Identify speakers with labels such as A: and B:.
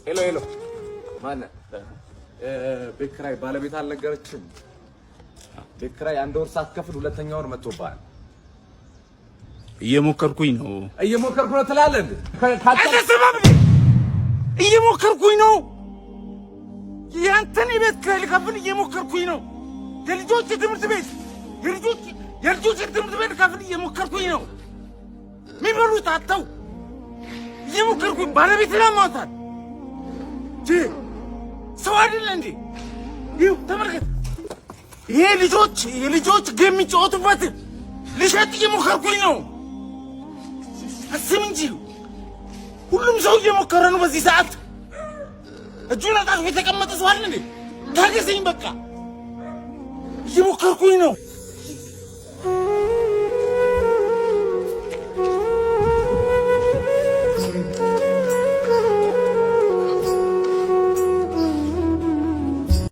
A: Hello hello፣ ማነህ? ቤት ኪራይ ባለቤት አልነገረችም? ቤት ኪራይ አንድ ወር ሳትከፍል ሁለተኛ ወር መጥቶብሃል።
B: እየሞከርኩኝ ነው።
A: እየሞከርኩ ነው ትላለህ እንዴ?
B: አልተሰማም እንዴ? እየሞከርኩኝ ነው። ያንተን የቤት ኪራይ ልከፍል እየሞከርኩኝ ነው። የልጆች ትምህርት ቤት የልጆች ትምህርት ቤት ልከፍል እየሞከርኩኝ ነው። የሚበሉት አጥተው እየሞከርኩኝ፣ ባለቤት ላሟታል። ሰው አይደለ እንዴ? ይኸው ተመልከት። ይሄ ልጆች የልጆች game የሚጫወቱበት ልሸጥ እየሞከርኩኝ ነው። አስብ እንጂ፣ ሁሉም ሰው እየሞከረ ነው። በዚህ ሰዓት እጁን አጣጥፎ የተቀመጠ ሰው አለ እንዴ? ታገሰኝ፣ በቃ እየሞከርኩኝ ነው።